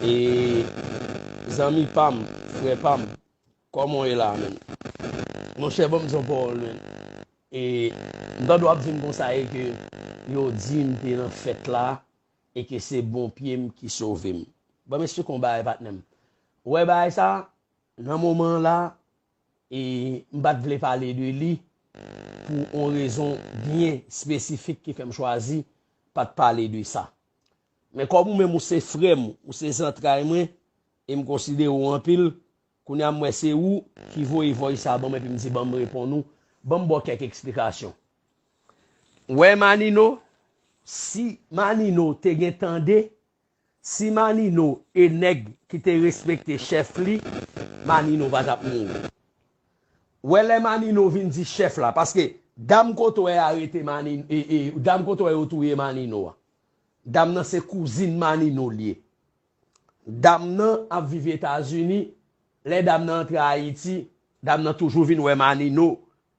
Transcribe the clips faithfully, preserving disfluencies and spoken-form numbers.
E zanmi pa m, frè pa m, kòman w ye la menm? Monchè, ban m di yon pawòl menm. E m tande w ap di m konsa e ke yo di m te nan fèt la e ke se bon pye m ki sove m. Ban m eksplike yon bagay patnè m. Ou wè bagay sa, nan moman an la, e m pa t vle pale de li pou yon rezon byen espesifik ki fè m chwazi pa t pale de sa. Men kòm ou menm ou se frè m, ou se zantray mwen, e m konsidere w anpil, kounye a m wè se ou ki voye voice sa ban m epi m di ban m reponn ou, ban m ba w kèk eksplikasyon. Ou wè Manino, si Manino te gen tande, si Manino e nèg ki te respekte chèf li, Manino pa t ap mouri. Ou wè lè Manino vin di chèf la, paske dam kote w wè arete Manino, e, e, dam kote w wè yo touye Manino a. Dam nan se kouzin Manino l ye. Dam nan ap viv Etazini. Lè dam nan antre Ayiti, dam nan toujou vin wè Manino.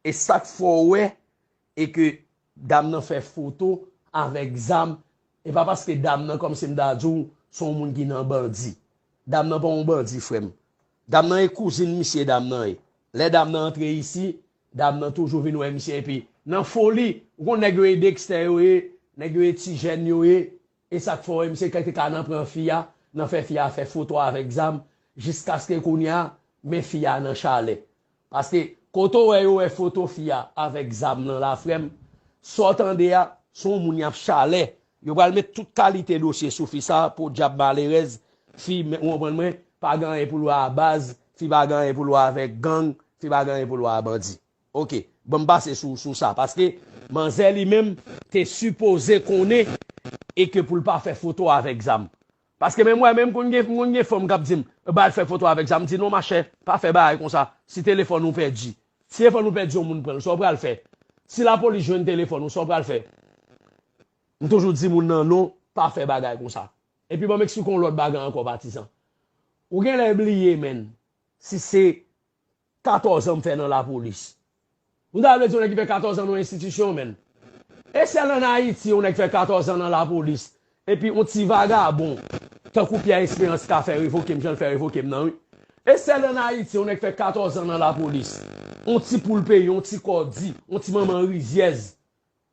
E sa k fè w wè e ke dam nan fè foto avèk zam, e pa paske dam nan, kòmsi m ta di w, se yon moun ki nan bandi. Dam nan pa yon bandi, frè m. Dam nan e kouzin misye, dam nan ye. Lè dam nan antre isi, dam nan toujou vin wè misye, epi nan foli, ou konn nèg yo e dekstè yo ye, nèg yo e ti jèn yo ye, e sa k fè w wè misye ka te ka nan pran fi a, nan fè fi a fè foto avèk zam, jiskaske kounye a, men fi a nan chalè. Paske kote w wè yo wè foto fi a avèk zam nan la, frè m, sa w tande a, se yon moun y ap chalè. Yo pral met tout kalite dosye sou fi sa, podyab malerèz, fi, men, ou konprann mwen, pa gen anyen pou l wè a baz, fi pa gen anyen pou l wè avèk gang, fi pa gen anyen pou l wè a bandi. Oke, ban m pase sou, sou sa, paske manzè li menm te sipoze konnen e ke pou l pa fè foto avèk zam. Paske menm mwen menm, m konn gen, m konn gen fanm k ap di m, ba al fè foto avèk zam, m di non machè, pa fè bagay konsa, si telefòn ou pèdi, si telefòn ou pèdi yon moun pran l, sa w pral fè? Si lapolis jwenn telefòn ou, sa w pral fè? M toujou di moun nan non, pa fè bagay konsa. Epi ban m eksplike w yon lòt bagay ankò patizan. Ou genlè bliye menm, si se katòz an m fè nan lapolis. M ta vle di yon nèg ki fè katòz an nan yon enstitisyon, menn. E sèl ann Ayiti yon nèg fè katòz an nan lapolis, epi yon ti vagabon, tankou Pyè Esperans ka fè revoke m, jan l fè revoke m nan, wi. E sèl ann Ayiti yon nèg fè katòz an nan lapolis, yon ti poul peyi, yon ti kòdi, yon ti manman rizyèz,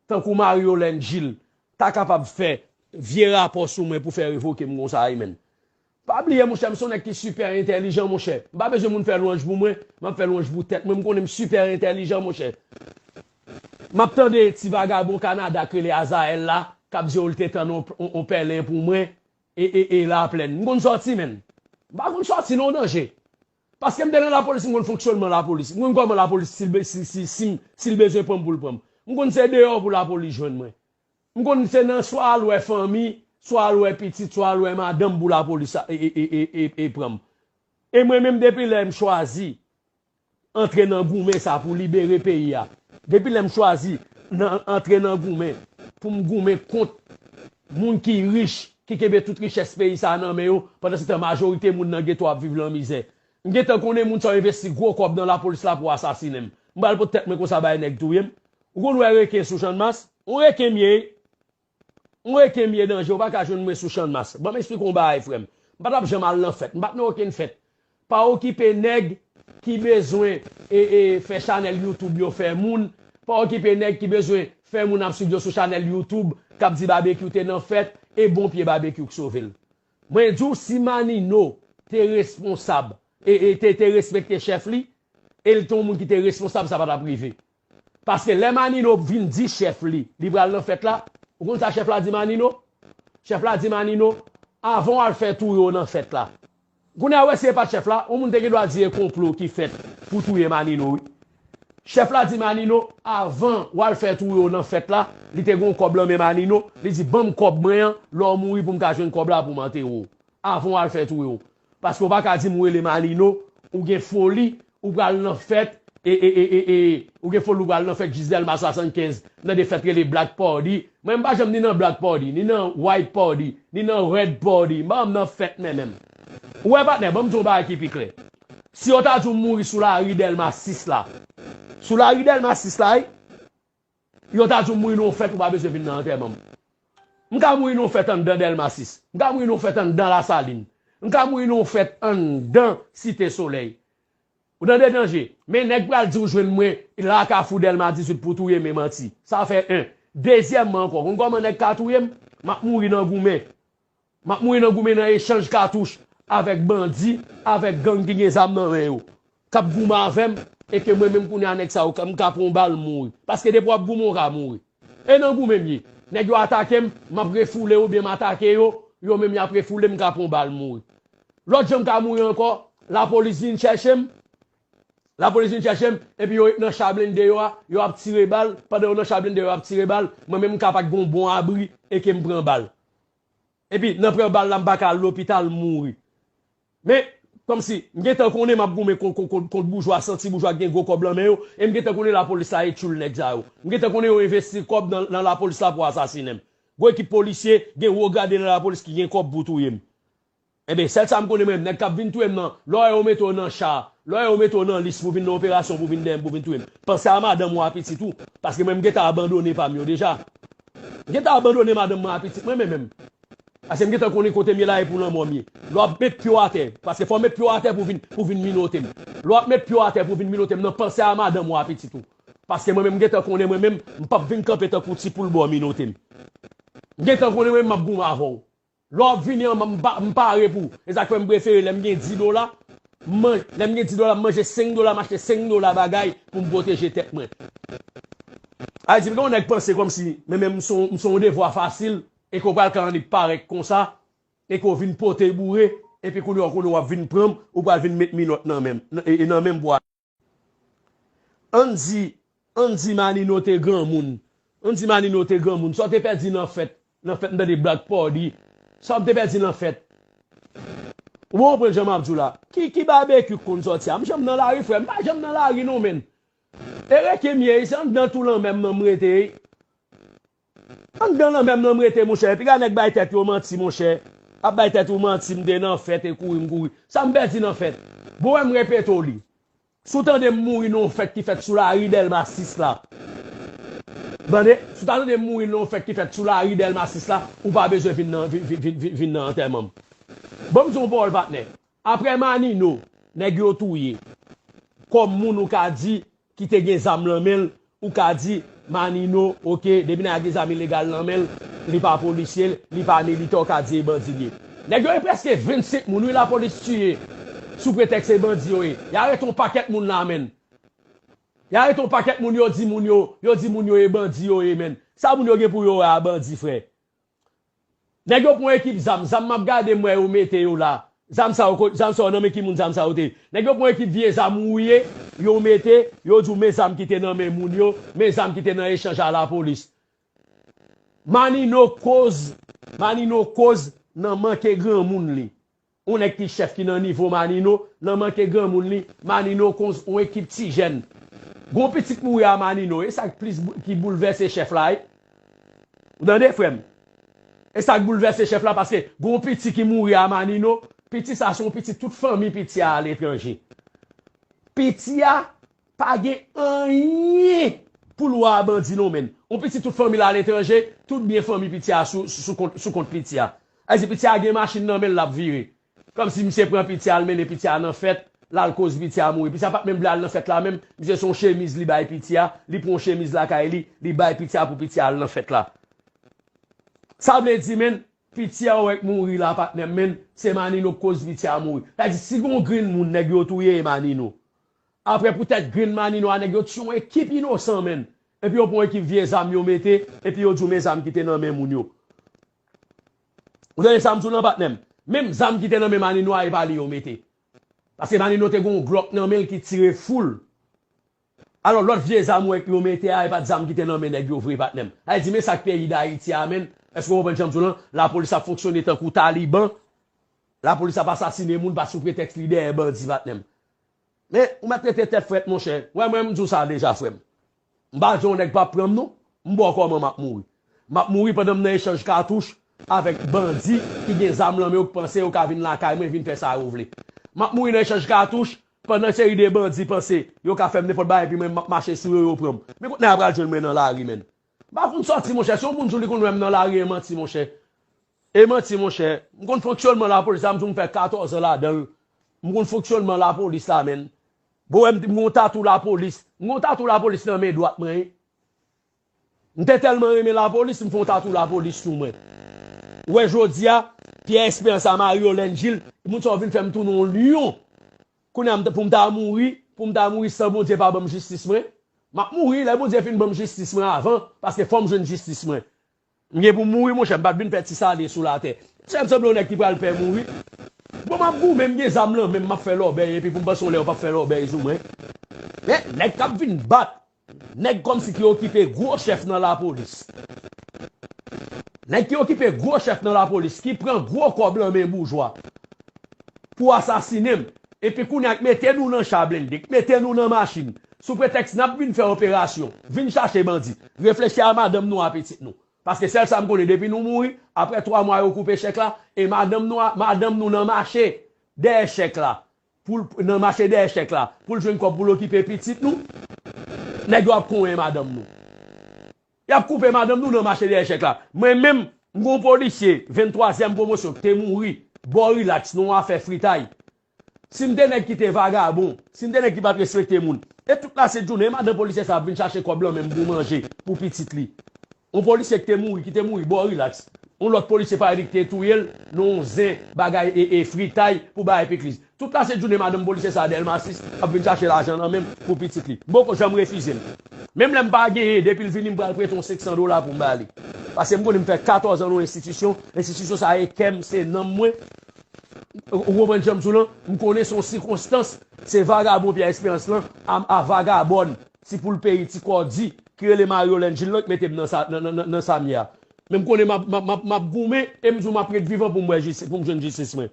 tankou Marie Yolène Gilles, ta kapab fè vye rapò sou mwen pou fè revoke m konsa, wi, menn. Pa bliye, monchè, m se yon nèg ki sipè entèlijan, monchè. M pa bezwen moun fè lwanj pou mwen, m ap fè lwanj pou tèt mwen. M konnen m sipè entèlijan, monchè. M ap tande ti vagabon Kanada k rele Azayèl la, k ap di w li te tann on, on, on pèlen pou mwen, e, e, e Laplèn. M konn sòti, menn. M pa konn sòti, non, danje. Paske m te nan lapolis, m konn fonksyònman lapolis. M konn kòman lapolis, si l be-, si, si, si, si l bezwen pran m pou l pran m. M konn se deyò pou lapolis jwenn mwen. M konn se nan swa al wè fanmi, swa al wè pitit, swa al wè madanm pou lapolis a, e, e, e, e, e, e pran m. E mwen menm, depi lè m chwazi antre nan goumen sa pou libere peyi a, depi lè m chwazi nan, antre nan goumen pou m goumen kont moun ki rich, ki kenbe tout richès peyi sa a nan men yo, pandan se tan majorite moun nan geto ap viv nan mizè. M gentan konnen moun sa yo envesti gwo kòb nan lapolis la pou asasinen m. M pral pot tèt mwen konsa bay nèg touye m. Ou konn wè reken sou Channmas? Yon reken m ye. Yon reken m ye, danje, ou pa ka jwenn mwen sou Channmas. Ban m eksplike w yon bagay, frè m. M pa t ap janm al nan fèt. M pa t nan okenn fèt. Pa okipe nèg ki bezwen e, e, fè chanèl YouTube yo fè moun. Pa okipe nèg ki bezwen fè moun ap swiv yo sou chanèl YouTube k ap di Babekyou te nan fèt e bon pye Babekyou k sove l. Mwen di w, si Manino te responsab e, e te, te respekte chèf li, e l te yon moun ki te responsab, sa pa t ap rive. Paske lè Manino vin di chèf li, li pral nan fèt la, ou konn sa chèf la di Manino? Chèf la di Manino, avan w al fè touye w nan fèt la. Kounye a, w wè si e pa t chèf la, yon moun te gen dwa di e konplo ki fèt pou touye Manino, wi. Chèf la di Manino, avan w al fè touye w nan fèt la, li te gen yon kòb nan men Manino, li di, ban m kòb mwen an, lè w mouri pou m ka jwenn kòb la pou m antere w. Avan w al fè touye w. Paske w pa ka di m ou rele Manino, ou gen foli, ou pral nan fèt, e, e, e, e, e, ou gen foli, ou pral nan fèt Gisèle ma swasannkenz, nan de fèt rele Black Party. Mwen, m pa janm ni nan Black Party, ni nan White Party, ni nan Red Party. M pa janm nan fèt, men menm. Ou wè, patnè, ban m di w yon bagay ki pi klè. Si yo ta di w mouri sou lari Dèlma sis la, sou lari Dèlma sis la, wi, yo ta di w mouri nan yon fèt, ou pa bezwen vin nan antèman m. M ka mouri nan yon fèt anndan Dèlma sis. M ka mouri nan yon fèt anndan Lasalin. M ka mouri nan yon fèt anndan Site Solèy. Ou tande danje? Men nèg pral di w jwenn mwen la Kafou Dèlma dizuit pou touye m, e manti. Sa fè en. Dezyèmman ankò, konn kòman nèg ka touye m? M ap mouri nan goumen. M ap mouri nan goumen nan echanj katouch avèk bandi, avèk gang ki gen zam nan men yo, k ap goumen avè m, e ke mwen menm kounye a nèg sa yo, m ka pran yon bal, m mouri. Paske depi w ap goumen, w ka mouri. E nan goumen m ye. Nèg yo atake m, m ap refoule oubyen m atake yo, yo menm y ap refoule m, m ka pran yon bal, m mouri. Lòt jan m ka mouri ankò, lapolis vin chèche m, lapolis vin chèche m, epi yo ret nan cha blende yo a, yo ap tire bal, pandan yo nan cha blende yo ap tire bal, mwen menm m ka pa t gen yon bon abri, e ke m pran bal. Epi, nan pran bal la, m pa ka al lopital, m mouri. Men, kòmsi, m gentan konnen m ap goumen kont, kont, kont, kont boujwa, santi boujwa ki gen gwo kòb nan men yo, e m gentan konnen lapolis la e tchoul nèg sa yo. M gentan konnen yo envesti kòb nan, nan lapolis la pou asasinen m. Gwo ekip polisye, gen wo grade nan lapolis ki gen kòb pou touye m. Enben, sèl sa m konnen mwen, nèg k ap vin touye m nan, lè w wè yo mete w nan cha, lè w wè yo mete w nan lis pou vin nan operasyon, pou vin dèyè m, pou vin touye m, panse a madanm ou a pitit ou, paske mwen m gentan abandone pa m yo deja. M gentan abandone madanm mwen a pitit mwen, men menm. Paske m gentan konnen kote m ye la e pou lanmò m ye. Lè w ap met pye w atè, paske fò w met pye w atè pou vin, pou vin minote m. Lè w ap met pye w atè pou vin minote m, nan panse a madanm ou a pitit ou. Paske mwen menm m gentan konnen mwen menm, m p ap vin kanpe tankou ti poul bò minote m. M gentan konnen mwen menm m ap goumen avè w. Lè w ap vini an, m pa, m pare pou. E sa k fè m prefere lè m gen dis dola, m man-, lè m gen dis dola, m manje senk dola, m achte senk dola bagay pou m pwoteje tèt mwen. Ayiti, gen yon nèg panse kòmsi, men menm m se yon, m se yon devwa fasil, e ke w pral ka annik parèt konsa, e ke w vin pote boure, epi kounye a, kounye a w ap vin pran m, ou pral vin met minòt nan men m, nan, e, e nan men m pou Ann di, ann di Manino te granmoun. Ann di Manino te granmoun. Sa w te pèdi nan fèt, nan fèt m tande Black Party. Sa w te pèdi nan fèt. Ou konprann jan m ap di w la? Ki, ki babekyou k konn sòti a? M janm nan lari, frè. M pa janm nan lari non, menn. E reke m ye, se anndan tou lanmè m nan m rete. Anndan lanmè m nan m rete, monchè. Piga nèg bay tèt yo manti, monchè. Ap bay tèt ou manti, m te nan fèt e kouri, m kouri. Sa m pèdi nan fèt? Bon, wè m repete w li. Si w tande m mouri nan yon fèt ki fèt sou lari Dèlma sis la. Tande, si w ta tande m mouri nan yon fèt ki fèt sou lari Dèlma sis la, ou pa bezwen vin nan, vin, vin, vin, vin, vin nan antèman m. Ban m di w yon pawòl, patnè. Aprè Manino, nèg yo touye. Kòm moun ou ka di ki te gen zam nan men l, ou ka di, Manino, oke, depi nèg la gen zam ilegal nan men l, li pa polisye, li pa militè, ou ka di e bandi l ye. Nèg yo e prèske vennsenk moun, wi, lapolis tiye, sou pretèks se bandi yo ye. Y arete yon pakèt moun la, menn. Y arete yon pakèt moun, yo di moun yo, yo di moun yo e bandi yo ye, menn. Sa moun yo gen pou yo wè a bandi, frè? Nèg yo pran ekip zam, zam m ap gade m wè yo mete yo la. Zam sa yo, ko-, zam sa yo nan men ki moun zam sa yo te ye? Nèg yo pran ekip vye zam wouye, yo mete, yo di w men zam ki te nan men moun yo, men zam ki te nan echanj a lapolis. Manino koz, Manino koz nan manke granmoun li. Yon nèg ki chèf ki nan nivo Manino, nan manke granmoun li, Manino koz yon ekip ti jèn. Gon pitit mouri a Manino, e sa k plis bou-, ki boulvèse chèf la, wi. Ou tande, frè m? E sa k boulvèse chèf la, paske gon piti ki mouri a Manino, piti sa se yon piti tout fanmi piti a aletranje. Piti a pa gen anyen pou l wè a bandi non, menn. Yon piti tout fanmi l aletranje, tout byen fanmi piti a sou, sou kont, sou kont piti a. Sa vle di piti a gen machin nan men l, l ap vire. Kòmsi misye pran piti a, l mennen piti a nan fèt, l al koz piti a mouri. Piti a pa t menm vle al nan fèt la menm, misye se yon chemiz li bay piti a, li pran yon chemiz lakay li, li bay piti a pou piti a al nan fèt la. Sa vle di, menn, piti a ou wè k mouri la, patnè m, menn, se Manino k koz piti a mouri. Sa vle di, si gon grenn moun nèg yo touye, e Manino. Aprè poutèt grenn Manino a, nèg yo tiye yon ekip inosan, menn. Epi yo pran yon ekip vye zam yo mete, epi yo di w men zam ki te nan men moun yo. Ou tande sa m di w lan, patnè m? Menm zam ki te nan men Manino a, e pa li yo mete. Paske Manino te gen yon Glock nan men l ki tire full. Alò, lòt vye zam ou wè yo mete a, e pa t zam ki te nan men nèg yo vre, patnè m. Sa vle di, men sa k peyi Dayiti a, menn. Èske w konprann jan m di w lan? Lapolis ap fonksyone tankou Taliban. Lapolis ap asasinen moun pa sou pretèks li dèyè bandi, patnè m. Men, ou mèt rete tèt frèt, monchè. Wè, mwen, m di w sa deja, frè m. M pa di w yon nèg p ap pran m, non. M ba w kòman m ap mouri. M ap mouri pandan m nan echanj katouch avèk bandi ki gen zam lan men yo, k panse yo ka vin lakay mwen, vin fè sa yo vle. M ap mouri nan echanj katouch pandan seri de bandi panse yo ka fè m nenpòt bagay, epi mwen, m ap mache sou yo, yo pran m. Men kot nèg la pral jwenn mwen nan lari, menn? M pa konn sòti, monchè. Si yon moun di w li konn wè m nan lari, e manti, monchè. E manti, monchè. M konn fonksyònman lapolis la, m di w m fè katòz an ladan l. M konn fonksyònman lapolis la, menn. Bon, wè m, m gon tatou lapolis. M gon tatou lapolis nan men dwat mwen, wi. M te tèlman renmen lapolis, m fè yon tatou lapolis sou mwen. Ou wè jodi a, Pierre Esperance a Mario Lengil, moun sa yo vin fè m tounen yon lyon. Kounye a, m t- pou m ta mouri, pou m ta mouri san Bondye pa ban m jistis mwen. M ap mouri, lè Bondye fin ban m jistis mwen avan, paske fò m jwenn jistis mwen. M gen pou m mouri, monchè, m pa t vin fè ti sale sou latè. Sa m sanble yon nèg ki pral pè mouri. Bon, m ap goumen, m gen zam nan men m, m ap fè lòbèy, epi pou m panse yon lè yo p ap fè lòbèy sou mwen. Men, nèg k ap vin bat, nèg kòmsi ki okipe gwo chèf nan lapolis. Nèg ki okipe gwo chèf nan lapolis, ki pran gwo kòb lan men boujwa pou asasinen m, epi kounye a k mete nou nan cha blende, k mete nou nan machin, sou pretèks n ap vin fè operasyon, vin chache bandi, reflechi a madanm nou, a pitit nou. Paske sèl sa m konnen, depi nou mouri, apre twa mwa yo koupe chèk la, e madanm nou a, madanm nou nan mache dèyè chèk la, pou l, nan mache dèyè chèk la, pou l jwenn kòb pou l okipe pitit nou, nèg yo ap konyen madanm nou. Y ap koupe madanm nou nan mache dèyè chèk la. Mwen menm, m gon polisye venntwazyèm pwomosyon ki te mouri bò Rilaks nan yon afè fritay. Si m te nèg ki te vagabon, si m te nèg ki pa t respekte moun, e tout lasenjounen, e madanm polisye sa ap vin chache kòb lan men m pou manje, pou pitit li. Yon polisye ki te mouri, ki te mouri bò Rilaks. Yon lòt polisye parèt li ki te touye l nan yon zen bagay e, e fritay pou bay pikliz. Tout lasenjounen, madanm polisye sa a Dèlma sis ap vin chache lajan nan men m pou pitit li. M poko janm refize l. Menm lè m pa genyen, depi l vini, m pral prete yon senk san dola pou m ba li. Paske m konnen m fè katòz an nan yon enstitisyon, enstitisyon sa a e kè m, se nanm mwen. Ou konprann jan m di w lan? M konnen se yon sikonstans, se vagabon Pyè Esperans lan, a, a vagabòn, ti poul peyi, ti kòdi, ki rele Mario Lengil lan, ki mete m nan sa, nan, nan, nan, nan sa m ye a. Men m konnen m ap, m ap, m ap, m ap goumen, e m di w m ap ret vivan pou m wè jistis, pou m jwenn jistis mwen.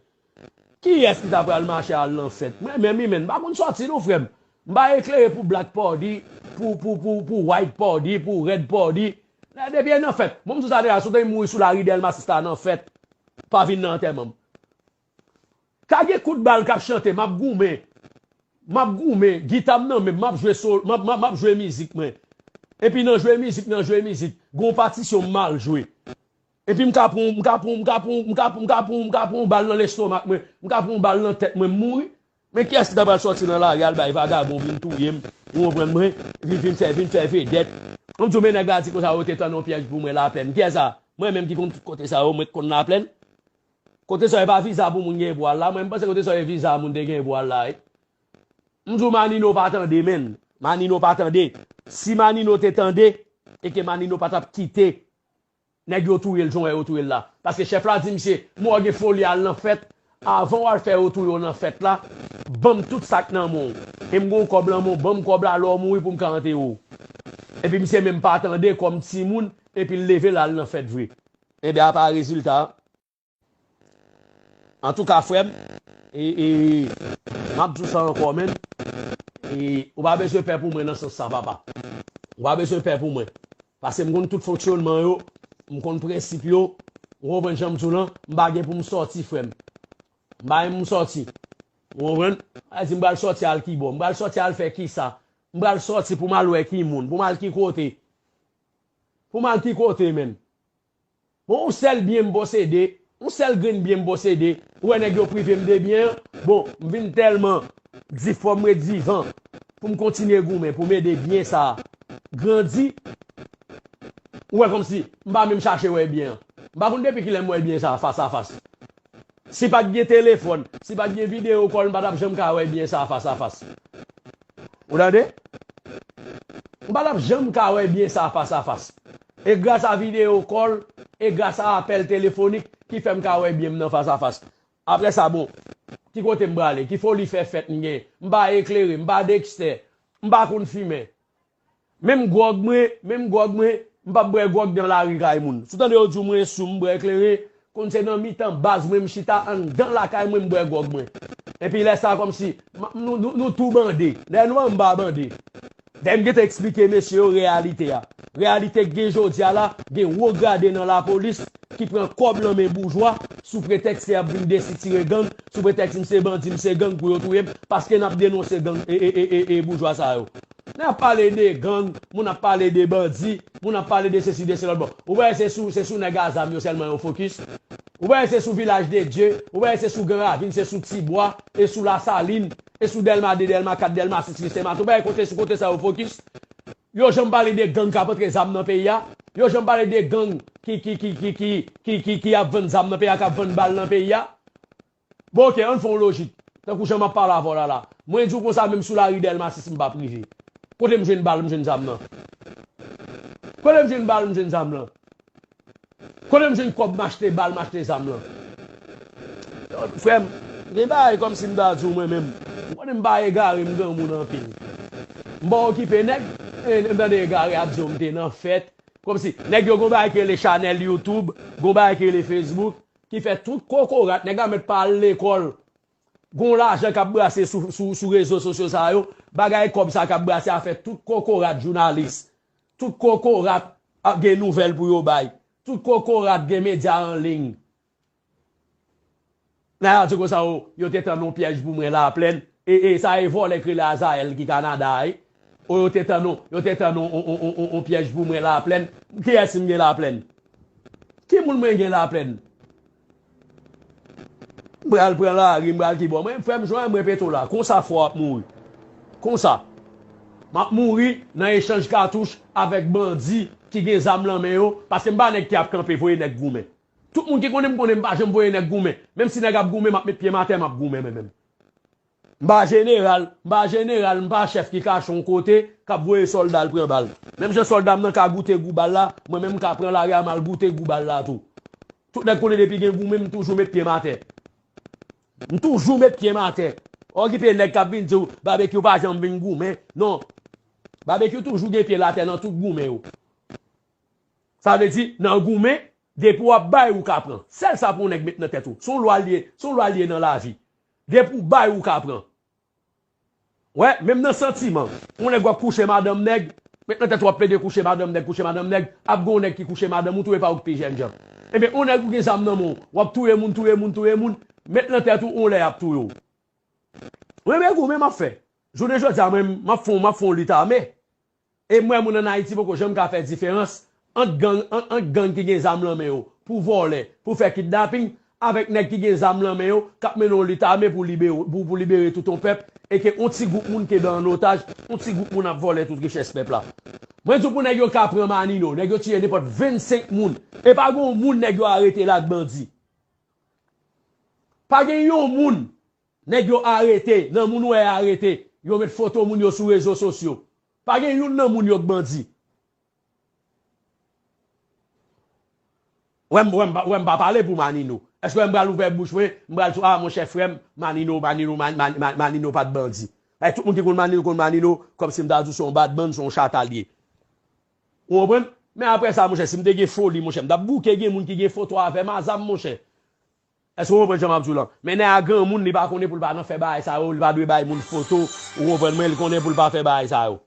Kiyès ki ta pral mache al nan fèt? Mwen menm, wi, men, m pa konn sòti non, frè m. M pa eklere pou black party, pou, pou, pou, pou white party, pou red party. Depi e nan fèt. Bon, m di w sa deja, si w te mouri sou lari Dèlma sis la nan fèt, pa vin nan antèman m. Ka gen kout bal k ap chante, m ap goumen. M ap goumen, gita m nan men m, m ap jwe sol, m ap, m ap, m ap jwe mizik mwen. Epi nan jwe mizik, nan jwe mizik, gon patisyon m mal jwe. Epi m ka pran, m ka pran, m ka pran, m ka pran, m ka pran, m ka pran yon bal nan lestomak mwen, m ka pran yon bal nan tèt mwen, m mouri. Men kiyès ki ta pral sòti nan lari al bay vagabon vin touye m, ou konprann mwen, vin, vin fè, vin fè vedèt? Ann di w, men nèg la di konsa yo te tann yon pyèj pou mwen Laplèn. Kiyès sa? Mwen menm ki konn tout kote sa yo, mwen t konn Laplèn. Kote sa yo e pa viza pou moun gen pou al la. Mwen, m panse kote sa yo e viza moun te gen pou al la, wi. M di w Manino pa tande, menn. Manino pa tande. Si Manino te tande, e ke Manino pa t ap kite nèg yo touye l jan w wè yo touye l la. Paske chèf la di misye, mwen w gen foli al nan fèt, avan w al fè yo touye w nan fèt la, ban m tout sa k nan men w. E m gen yon kòb lan men w, ban m kòb la lè w mouri pou m ka antere w. Epi misye menm pa tande kòm timoun, epi l leve l al nan fèt vre. Ebyen, apa rezilta a? Antouka, frè m, e, e, m ap di w sa ankò, menn. E, ou pa bezwen pè pou mwen nan sans sa, papa. Ou pa bezwen pè pou mwen. Paske m konn tout fonksyònman yo, m konn prensip yo, ou konprann jan m di w lan, m pa gen pou m sòti, frè m. M pa gen pou m sòti. Ou konprann? A di m pral sòti al kibò, m pral sòti al fè kisa? M pral sòti pou m al wè ki moun, pou m al ki kote? Pou m al ki kote, menn? Bon, yon sèl byen m posede, yon sèl grenn byen m posede, ou wè nèg yo prive m de byen an, bon, m vin tèlman di fò m ret vivan pou m kontinye goumen, pou m ede byen sa a grandi. Ou wè kòmsi m pa menm chache wè byen an. M pa konn depi kilè m wè byen sa a fas a fas. Si pa t gen telefòn, si pa t gen videyo kòl, m pa t ap janm ka wè byen sa a fas a fas. Ou tande? M pa t ap janm ka wè byen sa a fas a fas. E gras a videyo kòl, e gras a apèl telefonik ki fè m ka wè byen m nan fas a fas. Apre sa, bon, ki kote m prale? Ki foli fè fèt m gen? M pa eklere, m pa dekstè, m pa konn fimen. Menm gwòg mwen, menm gwòg mwen, m p ap bwè gwòg nan lari kay moun. Si w tande yo di w mwen sou, m bwè kleren, konn se nan mitan baz mwen m chita anndan lakay mwen m bwè gwòg mwen. Epi lè sa a kòmsi, m, nou, nou, nou tou bande. Dayè nou pa menm pa bande. Dayè m gentan eksplike mesye yo reyalite a. Reyalite k gen jodi a la, gen wo grade nan lapolis ki pran kòb nan men boujwa sou pretèks ke y ap vin desitire gang, sou pretèks m se bandi, m se gang pou yo touye m, paske n ap denonse gang e, e, e, e, e boujwa sa yo. ap pale de gang, moun ap pale de bandi, moun ap pale de sesi, de se lòt. Bon, ou wè se sou, se sou nèg a zam yo sèlman yo fokis. Ou wè se sou Vilaj de Dye, ou wè se sou Gran Ravin, se sou Tibwa, e sou Lasalin, e sou Dèlma de, Dèlma kat, Dèlma sis, Lise Maten. Ou wè kote, sou kote sa yo fokis. Yo janm pale de gang k ap antre zam nan peyi a. Yo janm pale de gang ki, ki, ki, ki, ki, ki, ki, ki ap vann zam nan peyi a, k ap vann bal nan peyi a. Bon, oke, ann fè yon lojik. Tankou jan m ap pale avè w la la. Mwen di w konsa, menm sou lari Dèlma sis, m p ap rive. Kote m jwenn bal, m jwenn zam nan? Kote m jwenn bal, m jwenn zam nan? Kote m jwenn kòb m achte bal, m achte zam lan? Frè m, gen bagay kòmsi m ta di w mwen menm. Ou konnen m pa egare, m granmoun anpil. M pa okipe nèg, e, m tande egare ap di w m te nan fèt. Kòmsi, nèg yo gon bagay ki rele chanèl YouTube, gon bagay ki rele Facebook, ki fè tout kokorat, nèg la mèt pa al lekòl. Gon lajan k ap brase sou, sou, sou rezo sosyo sa yo, bagay kòb sa k ap brase a fè tout kokorat jounalis. Tout kokorat ap gen nouvèl pou yo bay. Tout kokorat gen medya an liy. Nèg la di konsa, o, yo te tann yon pyèj pou mwen Laplèn. E, e sa e vòlè k rele Azayèl ki Kanada a, wi. O, yo te tann yon, yo te tann yon, yon, yon, yon, yon, yon pyèj pou mwen Laplèn. Kiyès m gen Laplèn? Ki moun mwen gen Laplèn? M pral pran lari, m pral ki bò? Mwen, frè m, jwenn mwen peto la. Konsa fò ap mouri. Konsa. M ap mouri nan echanj katouch avèk bandi ki gen zam nan men yo, paske m pa nèg ki ap kanpe voye nèg goumen. Tout moun ki konnen m konnen m pa janm voye nèg goumen. Menm si nèg ap goumen, m ap met pye m atè, m ap goumen mwen menm. M pa jeneral, m pa jeneral, m pa chèf ki kache yon kote, k ap voye sòlda l pran bal. Menm jan sòlda m nan ka goute gou bal la, mwen menm m ka pran lari a m al goute gou bal la tou. Tout nèg konnen depi gen goumen, m toujou met pye m atè. M toujou met pye m atè. Okipe nèg k ap vin di w, Babekyou pa janm vin goumen. Non. Babekyou toujou gen pye l atè nan tout goumen yo. Sa vle di, nan goumen, depi w ap bay, ou ka pran. Sèl sa pou yon nèg met nan tèt ou. Se yon lwa l ye, se yon lwa l ye nan lavi. Depi w bay, ou ka pran. Wè, menm nan santiman, yon nèg w ap kouche madanm nèg, met nan tèt ou w ap plede kouche madanm nèg, kouche madanm nèg, ap gen yon nèg ki kouche madanm ou tou, e pa ou ki pi jènjan. Ebyen, yon nèg ou gen zam nan men w, w ap touye moun, touye moun, touye moun, met nan tèt ou yon lè y ap touye w. Mwen, men goumen m ap fè. Jounen jodi a, mwen, m ap fè, m ap fè yon lit ame. E m wè moun ann Ayiti poko janm ka fè diferans ant gang, ant, ant gang ki gen zam nan men yo pou vòlè, pou fè kidnaping, avèk nèg ki gen zam nan men yo, k ap mennen yon lit ame pou libere, pou, pou libere tout yon pèp, e ke yon ti gwoup moun kenbe an otaj, yon ti gwoup moun ap vòlè tout richès pèp la. Mwen di w pou nèg yo ka pran Manino, nèg yo tiye nenpòt vennsenk moun, e pa gen yon moun nèg yo arete la ak bandi. Pa gen yon moun nèg yo arete, nan moun ou wè arete, yo met foto moun yo sou rezo sosyo. Pa gen youn nan moun yo k bandi. Wè m, wè m, pa- wè m pa pale pou Manino. Èske wè m pral ouvè bouch mwen, m pral di, a, monchè, frè m, Manino, Manino, Man- Man- Man- Manino pa t bandi. Bay tout moun ki konn Manino, konn Manino, kòmsi m ta di w se yon badman, se yon chata l ye. Ou konprann? Men apre sa, monchè, si m te gen foli, monchè, m t ap bouke gen moun ki gen foto avè m a zam, monchè. Èske w konprann jan m ap di w lan? Men nèg a granmoun, li pa konnen pou l pa nan fè bagay sa yo, li pa dwe bay moun foto, ou konprann mwen, li konnen pou l pa fè bagay sa yo.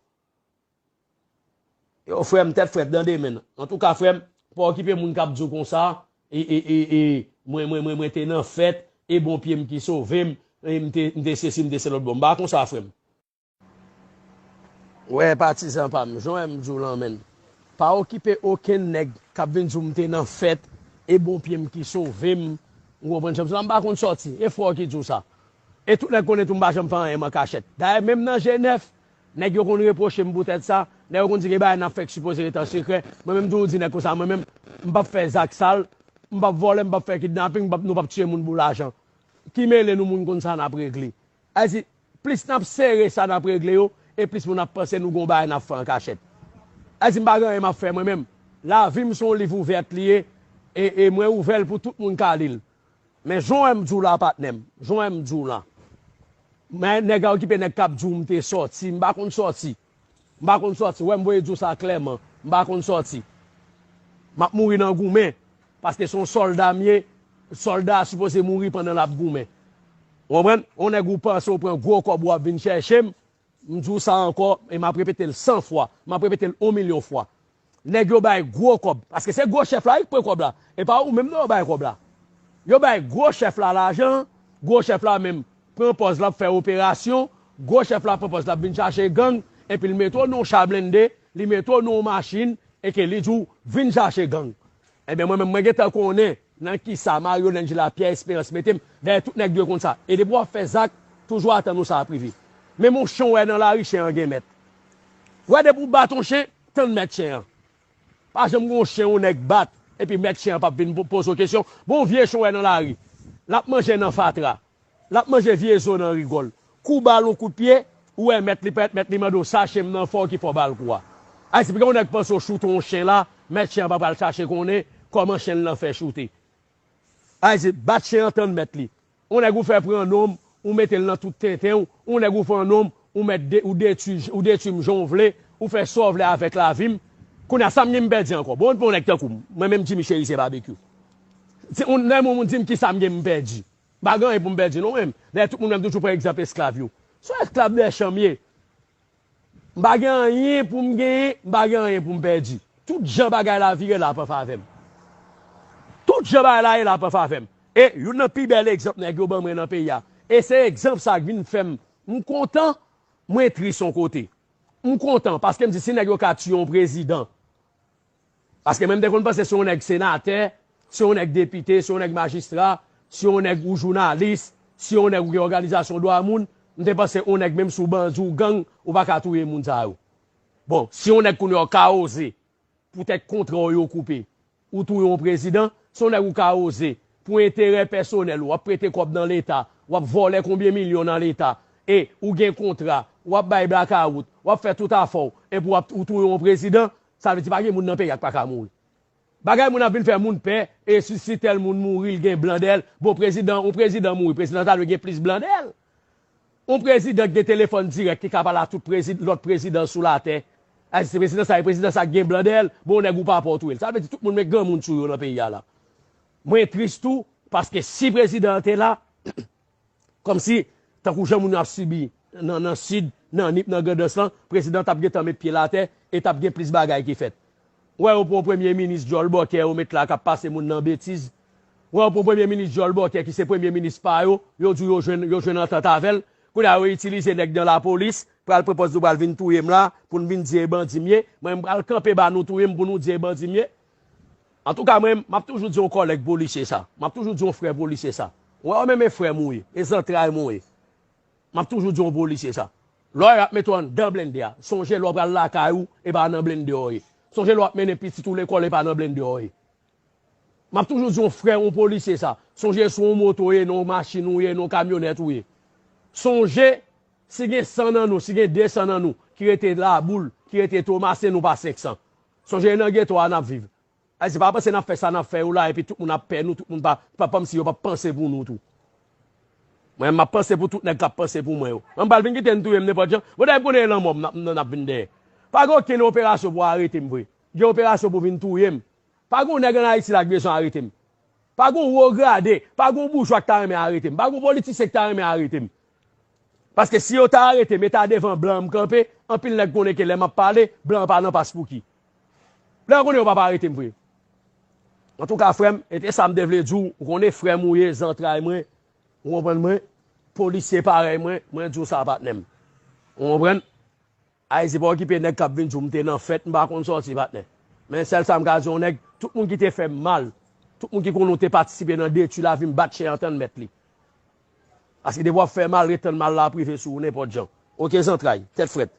Yo, frè m, tèt frèt, tande men. Antouka, frè m, pa okipe moun k ap di w konsa, e, e, e, e, mwen, mwen, mwen, mwen te nan fèt, e bon pye m ki sove m, e m te, m te sesi, m te se lòt bò. M pa konsa, frè m. Wè, patizan pa m, jan w wè m di w lan, menn. Pa okipe okenn nèg k ap vin di w m te nan fèt, e bon pye m ki sove m. Ou konprann jan m di w lan, m pa konn sòti. E frè w ki di w sa. E tout nèg konnen tou m pa janm fè anyen m an kachèt. Dayè, menm nan Jenèf, nèg yo konn repwoche m poutèt sa. Nèg yo konn di gen bagay n ap fè k sipoze ret an sekrè. Mwen menm, m toujou di nèg konsa, mwen menm, m p ap fè zak sal, m p ap vòlè, m p ap fè kidnaping, m p ap, nou p ap tiye moun pou lajan. Ki mele nou, moun konn sa n ap regle. Sa vle di, plis n ap sere sa n ap regle yo, e plis moun ap panse nou gon bagay n ap fè an kachèt. Sa vle di, m pa gen anyen m ap fè mwen menm. Lavi m se yon liv ouvèt li ye, e, e mwen ouvè l pou tout moun ka li l. Men jan w wè m di w la, patnè m, jan w wè m di w la. Men nèg a okipe nèg k ap di w m te sòti, m pa konn sòti. M pa konn sòti. Wè, m voye di w sa klèman. M pa konn sòti. M ap mouri nan goumen. Paske se yon sòlda m ye. Sòlda a sipoze mouri pandan l ap goumen. Ou konprann? Yon nèg ou panse ou pran gwo kòb ou ap vin chèche m. M di w sa ankò, e m ap repete l san fwa. M ap repete l yon milyon fwa. Nèg yo bay gwo kòb. Paske se gwo chèf la wi k pran kòb la. E pa ou menm non yo bay kòb la. Yo bay gwo chèf la lajan, gwo chèf la menm pran pòz l ap fè operasyon, gwo chèf la pran pòz l ap vin chache gang, epi l mete w nan yon cha blende, li mete w nan yon machin, e ke li di w, "Vin chache gang." Ebyen, mwen menm, mwen gentan konnen nan kisa Mario Langela, Pierre Espérance mete m, dayè tout nèg dwe konn sa. E depi w ap fè zak, toujou atann ou sa ap rive. Menm yon chen w wè nan lari, chen an gen mèt. W wè depi w bat yon chen, tann mèt chen an. Pa janm gen yon chen yon nèg bat, epi mèt chen an p ap vin po-, poze w kesyon. Bon, vye chen w wè nan lari, l ap manje nan fatra, l ap manje vye zo nan rigòl. Kou bal yon kout pye, ou wè mèt li pèt, mèt li mande w, "Sa chen m nan fò ki fè w ba l kou a?" Ayiti, pou gen yon nèg panse w choute yon chen la, mèt chen an pa pral chache konnen kòman chen l lan fè choute. Ayiti, bat chen an, tann mèt li. Yon nèg ou fè pran non m, ou mete l nan tout tenten w, yon nèg ou fè non m, ou mèt de-, ou detwi, ou detwi m jan w vle, ou fè sa w vle avèk lavi m. Kounye a, sa m gen m pèdi ankò? Bon, pou yon nèg tankou m, mwen menm Jimmy Chérizier Barbecue. Si yon, lè yon moun di m kisa m gen m pèdi, m pa gen anyen pou m pèdi non menm. Dayè tout moun menm toujou pran egzanp esklav yo. Se yon esklav dèchanm m ye. M pa gen anyen pou m genyen, m pa gen anyen pou m pèdi. Tout jan bagay la vire la ap an favè m. Tout jan bagay la ye la ap an favè m. E youn nan pi bèl egzanp nèg yo ban mwen nan peyi a. E se egzanp sa k vin fè m, m kontan, mwen tris yon kote. M kontan paske m di si nèg yo ka tiye yon prezidan, paske mwen m te konn panse si yon nèg senatè, si yon nèg depite, si yon nèg majistra, si yon nèg ou jounalis, si yon nèg ou gen òganizasyon dwa moun, m te panse yon nèg menm si w bandi ou gang, ou pa ka touye moun sa yo. Bon, si yon nèg kounye a w ka oze, poutèt kontra w yo koupe, ou touye yon prezidan, si yon nèg ou ka oze, pou enterè pèsonèl ou, w ap prete kòb nan Leta, w ap vòlè konbyen milyon nan Leta, e ou gen kontra, w ap bay blakawout, w ap fè tout afè w, epi w ap, ou touye yon prezidan, sa vle di pa gen moun nan peyi a k pa ka mouri. Bagay moun ap vin fè moun pè, e si, si tèl moun mouri, l gen blan dèyè l. Bon, prezidan, yon prezidan mouri, prezidan ta dwe gen plis blan dèyè l. Yon prezidan ki gen telefòn dirèk, ki ka pale a tout prezi-, lòt prezidan sou latè. Ayiti, se prezidan sa, e prezidan sa gen blan dèyè l, bon, nèg ou pa pè w touye l. Sa vle di tout moun met granmoun sou yo nan peyi a la. Mwen tris tou, paske si prezidan an te la, kòmsi, tankou jan moun yo ap sibi nan, nan Sid, nan Nip, nan Grandans lan, prezidan t ap gentan met pye l atè e t ap gen plis bagay ki fèt. Ou wè yo pran yon premye minis djòl bòkè yo met la k ap pase moun nan betiz. Ou wè yo pran yon premye minis djòl bòkè ki se premye minis pa yo, yo di yo jwenn, yo jwenn antant avè l. Kounye a yo itilize nèg nan lapolis, pral pran pòz nou pral vin touye m la, pou n vin di e bandi m ye. Mwen m pral kanpe ba nou touye m pou nou di e bandi m ye. Antouka, mwen, m ap toujou di yon kòlèg polisye sa. M ap toujou di yon frè polisye sa. Ou wè, ou menm e frè m ou ye, e zantray m ou ye. M ap toujou di yon polisye sa. Lè w ap mete w anndan blende a, sonje lè w pral lakay ou, e pa nan blende w ye. Sonje lè w ap mennen pitit ou lekòl, e pa nan blende w ye. M ap toujou di yon frè, yon polisye sa. Sonje sou yon moto w ye, nan yon machin ou ye, nan yon kamyonèt ou ye. Sonje, si gen san nan nou, si gen de san nan nou ki rete Laboul, ki rete Tomasen, nou pa senk san. Sonje e nan geto a n ap viv. Ayiti, pa panse n ap fè sa n ap fè yo la, epi tout moun ap pè nou, tout moun pa, pa kòmsi yo p ap panse pou nou tou. Mwen, m ap panse pou tout nèg k ap panse pou mwen yo. Mwen, m pral vin kite n touye m nenpòt jan. Bon, dayè, m konnen e lanmò m n ap, n ap vin dèyè. Pa gen okenn operasyon pou arete m vre. Gen operasyon pou vin touye m. Pa gen yon nèg ann Ayiti la k bezwen arete m. Pa gen yon wo grade, pa gen yon boujwa k ta renmen arete m. Pa gen yon politisyen k ta renmen arete m. Paske si yo ta arete m, e ta devan blan m kanpe, anpil nèg konnen ke lè m ap pale, blan an pa nan pas Pouki. Blan an konnen yo p ap arete m vre. Antouka, frè m, e te sa m te vle di w, ou konnen frè m ou ye, zantray mwen, ou konprann mwen, polisye parèy mwen, mwen di w sa, patnè m. Ou konprann? Ayiti pa okipe nèg k ap vin di w m te nan fèt, m pa konn sòti, patnè. Men sèl sa m ka di yon nèg, tout moun ki te fè m mal, tout moun ki konnen w te patisipe nan detwi lavi m, bat chen an, tann mèt li. Paske depi w ap fè mal, ret tann mal la ap rive sou ou nenpòt jan. Oke, zantray, tèt frèt.